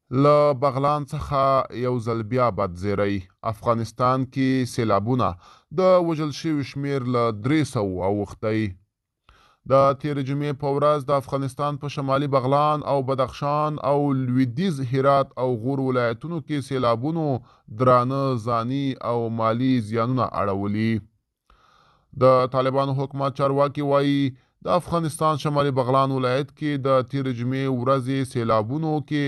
له بغلان څخه یو ځل بیا بد زیری، افغانستان کې سېلابونه، د وژل شویو شمېر له 300 اوښتی. د تېرې جمعې په ورځ د افغانستان په شمالي بغلان او بدخشان او لویدیځ هرات او غور ولایتونو کې سېلابونو درانه ځاني او مالي زیانونه اړولي. د طالبانو حکومت چارواکي وايي، د افغانستان شمالي بغلان ولایت کې د تېرې جمعې ورځې سېلابونو کې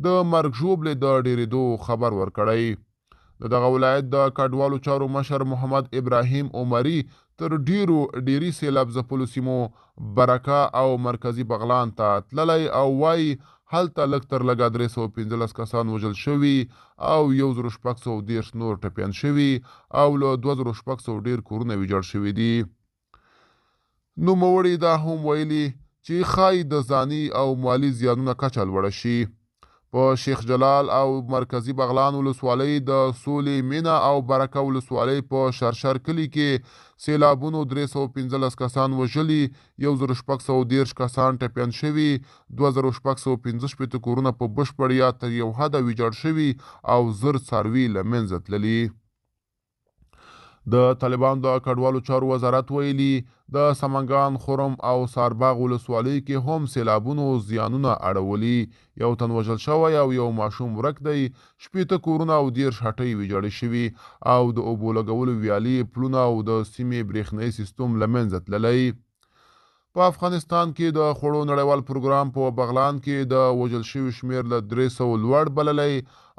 د مرګ ژوبلې د ډېرېدو خبر ورکړی. د دغه ولایت د کډوالو چارو مشر محمد ابراهیم عمري تر ډېرو ډېری سېلاب ځپلو سیمو برکه او مرکزي بغلان ته تللی او وايي، هلته لږ تر لږه 315 کسان وژل شوي او 1630 نور ټپیان شوي او له 2600 ډېر کورونه ویجاړ شوي دي. نوموړي دا هم ویلي چې ښايي د ځاني او مالي زیانونه کچه لوړه شي. په شیخ جلال او مرکزي بغلان ولسوالۍ د سولې مینه او برکه ولسوالۍ په شرشر کلي کې سېلابونو 315 کسان وژلي، 1630 کسان ټپیان شوي، 2665 کورونه په بشپړ یا تر یو حده ویجاړ شوي او 1000 څاروي له منځه تللي. د طالبانو د کډوالو چارو وزارت ویلي، د سمنګان، خرم او سارباغ ولسوالۍ کې هم سېلابونو زیانونه اړولي، یو تن وژل شوی او یو ماشوم ورک دی، 60 کورونه او 30 هټۍ ویجاړې شوي او د اوبو لګولو ویالې، پلونه او د سیمې برېښنايي سیستم له منځه تللی. په افغانستان کې د خوړو نړیوال پروګرام په بغلان کې د وژل شوي شمېر له 300 لوړ بللی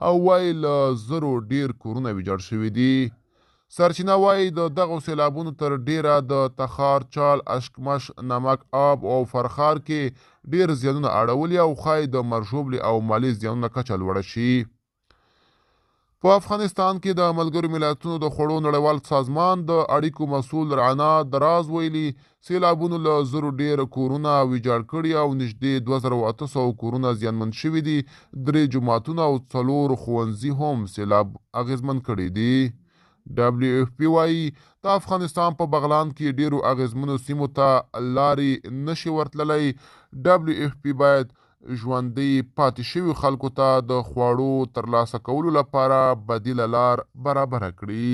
او وايي، له 1000 ډېر کورونه ویجاړ شوي دي. سرچینه وايي، د دغو سېلابونو تر ډېره د تخار، چال، اشکمش، نمک آب او فرخار کې ډېر زیانونه اړولي او ښايي د مرګ ژوبلې او مالي زیانونه کچه لوړه شي. په افغانستان کې د ملګرو ملتونو د خوړو نړیوال سازمان د اړیکو مسؤل رعنا دراز ویلي، سېلابونو له 1000 ډېر کورونه ویجاړ کړي او نږدې 2800 کورونه زیانمن شوي دي، 3 جوماتونه او 4 ښوونځي هم سېلاب اغېزمن کړي دي. ډبلیو اف پي وايي، د افغانستان په بغلان کې ډېرو اغېزمنو سیمو ته لارې نشي ورتللی. ډبلیو اف پي باید ژوندۍ پاتې شوي خلکو ته د خواړو ترلاسه کولو لپاره بدیله لار برابره کړي.